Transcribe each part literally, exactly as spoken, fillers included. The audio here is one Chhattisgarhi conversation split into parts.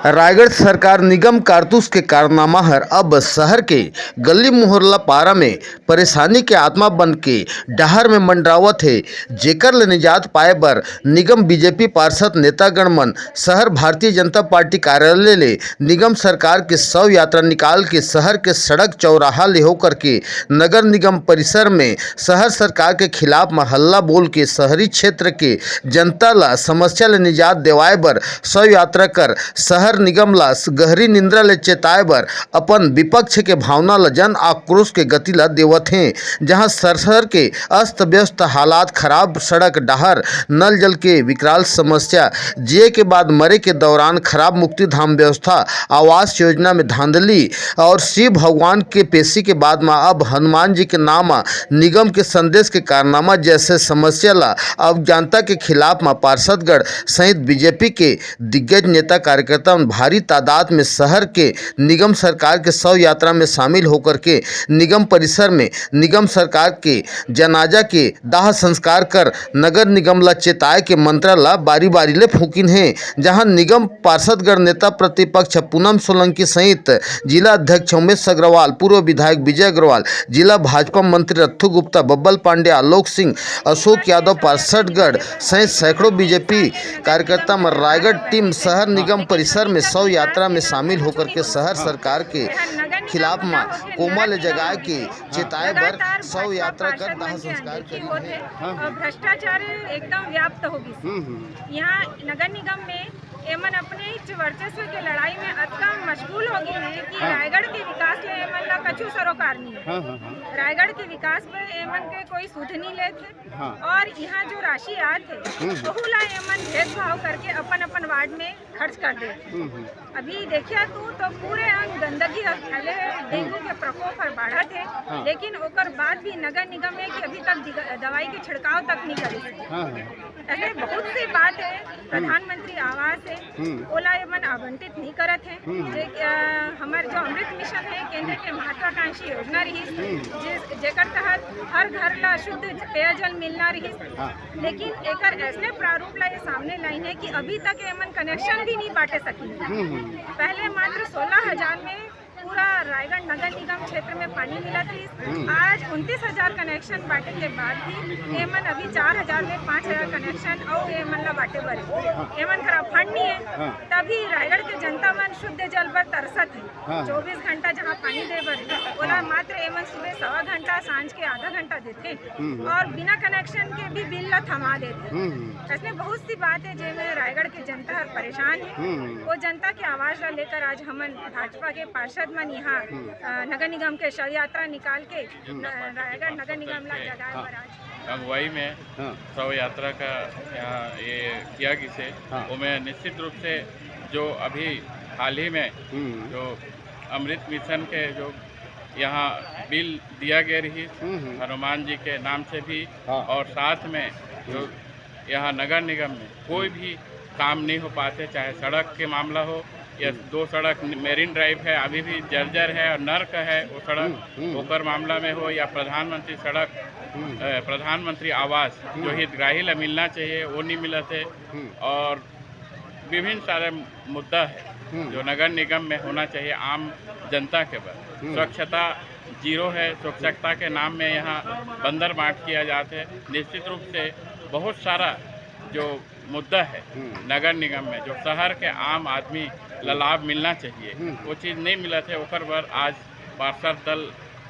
रायगढ़ सरकार निगम कारतूस के कारनामा हर अब शहर के गली मोहल्ला पारा में परेशानी के आत्मा बन के डहर में मंडरावत हे, जेकर ले निजात पाए बर निगम बीजेपी पार्षद नेतागण मन शहर भारतीय जनता पार्टी कार्यालय ले निगम सरकार के शव यात्रा निकाल के शहर के सड़क चौराहा ले होकर के नगर निगम परिसर में शहर सरकार के खिलाफ म हल्ला बोल के शहरी क्षेत्र के जनता ला समस्या ले निजात देवाए बर शव यात्रा कर शहर निगम ला गहरी निंद्रा ले चेताए बर अपन विपक्ष के भावना ला जन आक्रोश के गति ला देवत हें, जहां शहर के अस्त व्यस्त हालात, खराब सड़क, डहर, नल जल के विकराल समस्या, जिए के बाद मरे के दौरान खराब मुक्तिधाम व्यवस्था, आवास योजना में धांधली और शिव भगवान के पेशी के बाद म अब हनुमान जी के नाम म निगम के संदेश के कारनामा जैसे समस्या ला अब जनता के खिलाफ म पार्षदगढ़ सहित बीजेपी के दिग्गज नेता कार्यकर्ता मन भारी तादाद में शहर के निगम सरकार के शव यात्रा में शामिल होकर के निगम परिसर में निगम सरकार के जनाजा के दाह संस्कार कर नगर निगम ला चेताए के मंत्रा ला बारी-बारी ले फूकिन हे, जहां निगम पार्षदगढ़ नेता प्रतिपक्ष पूनम सोलंकी सहित जिला अध्यक्ष उमेश अग्रवाल, पूर्व विधायक विजय अग्रवाल, जिला भाजपा मंत्री रत्थू गुप्ता, बब्बल पांडे, आलोक सिंह, अशोक यादव पार्षदगढ़ सहित सैकड़ों बीजेपी कार्यकर्ता मन रायगढ़ टीम शहर निगम परिसर में शव यात्रा में शामिल होकर के शहर सरकार के खिलाफ म कोमा ले जगाए के चेताए बर शव यात्रा कर दाह संस्कार करिन हे। हाँ, हाँ। भ्रष्टाचार एकदम व्याप्त होगी। हम्म, हम्म। यहाँ नगर निगम में एमन अपने वर्चस्व के लड़ाई में अतका मशगूल हो गए हैं कि हाँ। रायगढ़ के विकास ले एमन ला कछु सरोकार नहीं है। हाँ, हाँ, हाँ। रायगढ़ के विकास में एमन के कोई सुध नहीं लेते। हाँ। और यहाँ जो राशि आत हे, हम्म। ओहू ला एमन भेदभाव करके अपन अपन वार्ड में खर्च कर देत हे। हम्म, हम्म। अभी देखिया तू तो पूरे अंग गंदगी ह फैले हे, डेंगू के प्रकोप हर बढ़त हे, हाँ। लेकिन ओकर बाद भी नगर निगम हे कि अभी तक दिग-, दवाई के छिड़काव तक नहीं करे हे। हाँ, हाँ। ऐसे बहुत सी बात हे, हम्म। प्रधानमंत्री आवास हे, हम्म। ओला एमन आवंटित नहीं करत हे। हम्म। जे, अ, हमर जो अमृत मिशन हे, केंद्र के महत्वाकांक्षी योजना रहिस, हम्म। जे, जेकर तहत हर घर ला शुद्ध पेयजल मिलना रहिस। हाँ। लेकिन एकर ऐसने प्रारूप ला ये सामने लाइन हे कि अभी तक एमन कनेक्शन भी नहीं बांटे सकिन। हम्म, हम्म। पहले मात्र सोलह हजार में पूरा रायगढ़ नगर निगम क्षेत्र में पानी मिलत रहिस। हम्म। आज उनतीस हजार कनेक्शन बांटे के बाद भी एमन अभी चार हजार में पाँच हजार कनेक्शन अउ एमन ला बांटे बर हे। हाँ। एमन करा फंड नहीं हे। हाँ। तभी रायगढ़ के जनता मन शुद्ध जल बर तरसत हे। हाँ। चौबीस घंटा जहाँ पानी दे बर हे, ओला हाँ। मात्र एमन सुबह सवा घंटा, सांझ के आधा घंटा देथे। हम्म। और बिना कनेक्शन के भी बिल ला थमा देथे। हम्म। ऐसने बहुत सी बात हे, जेमे रायगढ़ के जनता हर परेशान हे। हम्म। वो जनता के आवाज ला लेकर आज हमन भाजपा के पार्षद मन यहाँ, हम्म। अ, नगर निगम के शव यात्रा निकाल के हम्म। न-, रायगढ़ नगर निगम ला जगाए हाँ। बर आज अगुवाई में हाँ। शव यात्रा का यहाँ ये किया गिसे, हाँ। ओमे निश्चित रूप से जो अभी हाल ही में हम्म। जो अमृत मिशन के जो यहाँ बिल दिया गया रही हम्म, हम्म। हनुमान जी के नाम से भी, हाँ। और साथ में जो हम्म। यहाँ नगर निगम में कोई हम्म। भी काम नहीं हो पाते, चाहे सड़क के मामला हो या हम्म। दो सड़क मेरिन ड्राइव है, अभी भी जर्जर है और नर्क है वो सड़क, हम्म, हम्म। ओकर मामला में हो या प्रधानमंत्री सड़क, हम्म। अ, प्रधानमंत्री आवास जो हम्म। हितग्राही ला मिलना चाहिए वो नहीं मिलत हे। हम्म। और विभिन्न सारे मुद्दा है हम्म। जो नगर निगम में होना चाहिए आम जनता के बर। हम्म। स्वच्छता जीरो है, स्वच्छता के नाम में यहाँ बंदर बांट किया जाते हैं। निश्चित रूप से बहुत सारा जो मुद्दा है हम्म। नगर निगम में, जो शहर के आम आदमी ला लाभ मिलना चाहिए, हम्म। वो चीज़ नहीं मिलत हे, ओकर बर आज पार्षद दल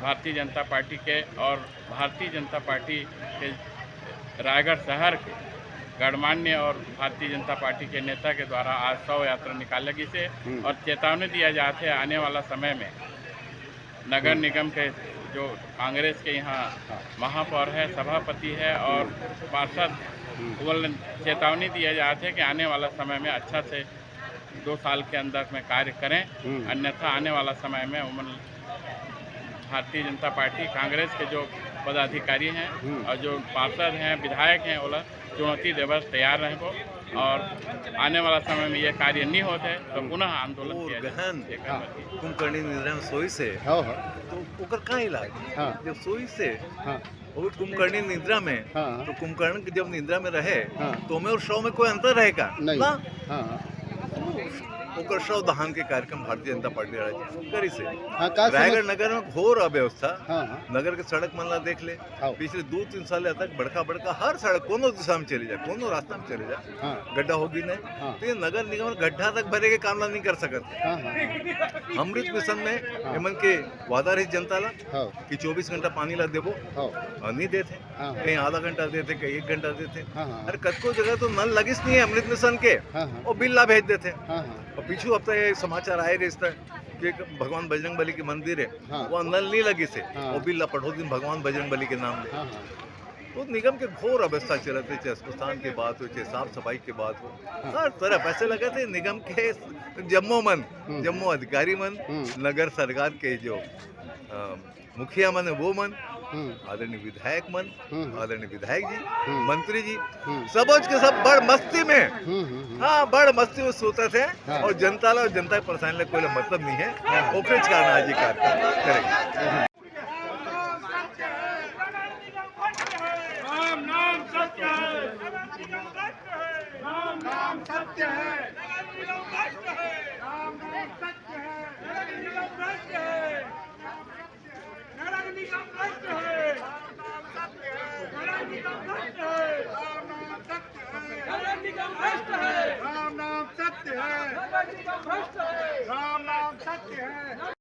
भारतीय जनता पार्टी के और भारतीय जनता पार्टी के रायगढ़ शहर के गणमान्य और भारतीय जनता पार्टी के नेता के द्वारा आज शव यात्रा निकाले गिसे हम्म। और चेतावनी दिया जात हे आने वाला समय में नगर हम्म। निगम के जो कांग्रेस के यहाँ हाँ। महापौर है, सभापति है और हम्म। पार्षद हम्म। वो चेतावनी दिया जात हे कि आने वाला समय में अच्छा से दो साल के अंदर में कार्य करें, हम्म। अन्यथा आने वाला समय में उमन भारतीय जनता पार्टी, कांग्रेस के जो पदाधिकारी हैं हम्म। और जो पार्षद हैं, विधायक हैं, वो लोग चुनौती देवे बर तैयार रहबो और आने वाला समय में ये कार्य नहीं होते तो हम्म। पुनः आंदोलन और किया जाए। गहन ये हाँ। कार्य। कुंभकर्णी निद्रा में सोइस हे, हाँ, हाँ। तो ओकर का इलाज? हाँ। जब सोइस हे, हाँ। वो कुंभकर्णी निद्रा में, हाँ। तो कुंभकर्ण जब निद्रा में रहे, हाँ। तो ओमे और शव में कोई अंतर रहे का? नहीं। ना। हाँ, हाँ। तो ओकर शव दहन के कार्यक्रम भारतीय जनता पार्टी रायपुर करिस हे। हाँ, का समझ- रायगढ़ नगर में घोर अव्यवस्था। हाँ, हाँ। नगर के सड़क मन ला देख ले। हाँ। पिछले दो तीन साल तक बड़का बड़का हर सड़क कोनो दिशा में चले जा, कोनो रास्ता में चले जा, हाँ। गड्ढा होगे नहीं। हाँ। तो ये नगर निगम गड्ढा तक भरे के काम ला नहीं कर सकत। हाँ, हाँ, हाँ। अमृत मिशन में हाँ। एमन के वादा रहिस जनता ला हाँ। कि चौबीस घंटा पानी ला देबो, हाँ। और नहीं देते। हाँ, हाँ। कहीं आधा घंटा देते, कहीं एक घंटा देते। हाँ, हाँ। अरे, कतको जगह तो नल लगिस नहीं है अमृत मिशन के, हाँ, हाँ। वो बिल ला भेज देते। हाँ, हाँ। और पिछू हफ्ता ये समाचार आए रहिस था कि एक भगवान बजरंग बली के मंदिर है, हाँ। वो नल नहीं लगिस हे, हाँ। वो बिल ला पठो दिन भगवान बजरंग बली के नाम ले। हाँ, हाँ। तो निगम के घोर अवस्था चलत हे, चाहे श्मशान के बात हो, चाहे साफ सफाई के बात हो, हाँ। हर तरफ ऐसे लगत हे निगम के जम्मो मन, हम्म। जम्मो अधिकारी मन, हम्म। नगर सरकार के जो, अ, मुखिया मन हे वो मन, हम्म। आदरणीय विधायक मन, हम्म। आदरणीय विधायक जी, हम्म। मंत्री जी, हम्म। सबोच के सब बड़ मस्ती में, हम्म, हम्म, हम्म। हाँ, बड़ मस्ती में सोते थे हाँ। और जनता ला, जनता के परेशानी ला कोई ला मतलब नहीं है। हाँ। ओकरे कारण आज ये कार्यक्रम करेंगे। राम नाम सत्य है। राम नाम सत्य है। राम नाम सत्य है। नगर निगम भ्रष्ट है। नगर निगम भ्रष्ट है। नगर निगम भ्रष्ट है। राम नाम सत्य है। नगर निगम भ्रष्ट है। राम नाम सत्य है।